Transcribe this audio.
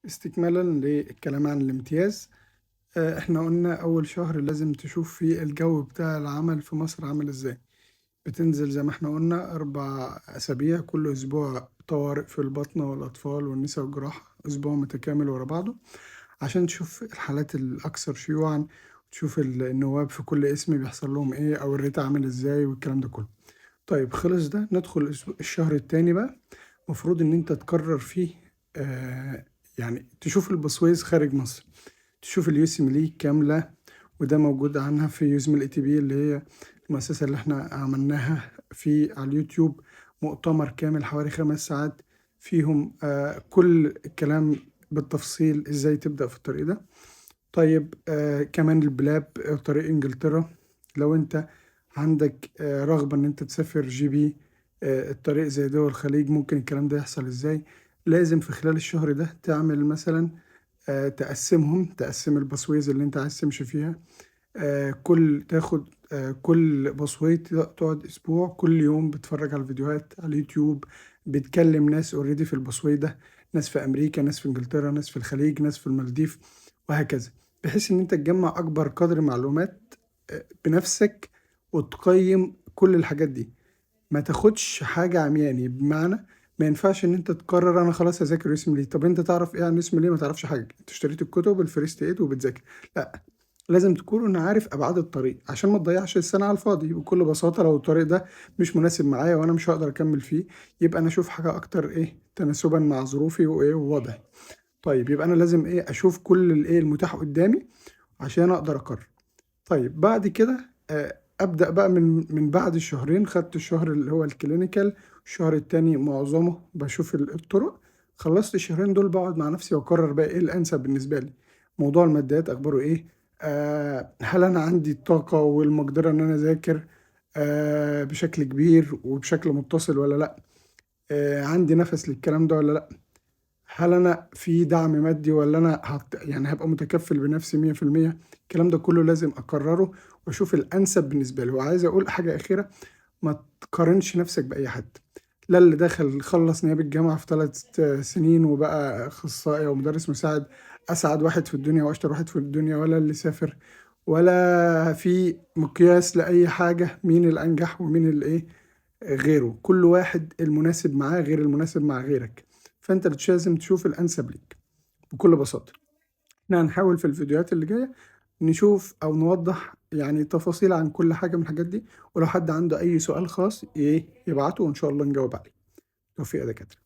استكمالا للكلام عن الامتياز، احنا قلنا اول شهر لازم تشوف فيه الجو بتاع العمل في مصر عامل ازاي. بتنزل زي ما احنا قلنا 4 اسابيع، كل اسبوع طوارئ في البطنة والاطفال والنساء والجراحة، اسبوع متكامل ورا بعضه عشان تشوف الحالات الاكثر شيوعا، تشوف النواب في كل اسم بيحصل لهم ايه او الريت عامل ازاي والكلام ده كله. طيب خلص ده، ندخل الشهر التاني بقى. مفروض ان انت تقرر فيه، يعني تشوف ال pathways خارج مصر، تشوف ال USMLE كاملة، وده موجود عنها في USMLE TV اللي هي المؤسسة اللي احنا عملناها في على اليوتيوب، مؤتمر كامل حوالي 5 ساعات فيهم كل الكلام بالتفصيل ازاي تبدأ في الطريق ده. طيب كمان ال PLAB، طريق انجلترا، لو انت عندك رغبة ان انت تسافر GP، الطريق زي دول الخليج، ممكن الكلام ده يحصل ازاي. لازم في خلال الشهر ده تعمل مثلا تقسمهم، تقسم ال pathways اللي انت عايز تمشي فيها، كل تاخد كل pathway تقعد اسبوع، كل يوم بتتفرج على الفيديوهات على اليوتيوب، بتكلم ناس already في ال pathway ده، ناس في امريكا، ناس في انجلترا، ناس في الخليج، ناس في المالديف، وهكذا، بحيث ان انت تجمع اكبر قدر معلومات بنفسك وتقيم كل الحاجات دي. ما تاخدش حاجة عمياني، بمعنى ما ينفعش ان انت تقرر انا خلاص هذاكر USMLE. طب انت تعرف ايه عن USMLE؟ ما تعرفش حاجة، انت اشتريت الكتب ال First Aid وبتذاكر. لا، لازم تكون عارف ابعاد الطريق عشان ما تضيعش السنة على الفاضي. بكل بساطة لو الطريق ده مش مناسب معايا وانا مش هقدر اكمل فيه، يبقى انا اشوف حاجة اكتر ايه تناسبا مع ظروفي وايه ووضعي. طيب يبقى انا لازم ايه اشوف كل الايه المتاح قدامي عشان اقدر اقرر. طيب بعد كده ابدا بقى من بعد الشهرين، خدت الشهر اللي هو ال clinical، الشهر التاني معظمه بشوف الطرق. خلصت الشهرين دول بقعد مع نفسي واقرر بقى ايه الانسب بالنسبة لي. موضوع الماديات اخباره ايه، هل انا عندي الطاقة والمقدره ان انا اذاكر بشكل كبير وبشكل متصل ولا لا، عندي نفس للكلام ده ولا لا، هل انا في دعم مادي ولا انا يعني هبقى متكفل بنفسي 100%. الكلام ده كله لازم اقرره واشوف الانسب بالنسبة لي. وعايز اقول حاجة اخيره، ما تقارنش نفسك باي حد، لا اللي دخل خلص نيابة الجامعة في 3 سنين وبقى اخصائي او مدرس مساعد اسعد واحد في الدنيا واشطر واحد في الدنيا، ولا اللي سافر، ولا في مقياس لاي حاجة مين الانجح ومين اللي ايه غيره. كل واحد المناسب معاه غير المناسب مع غيرك، فانت لازم تشوف الانسب ليك بكل بساطة. احنا هنحاول في الفيديوهات اللي جاية نشوف او نوضح يعني تفاصيل عن كل حاجة من الحاجات دي، ولو حد عنده اي سؤال خاص ايه يبعته وان شاء الله نجاوب عليه. توفيق يا دكاترة.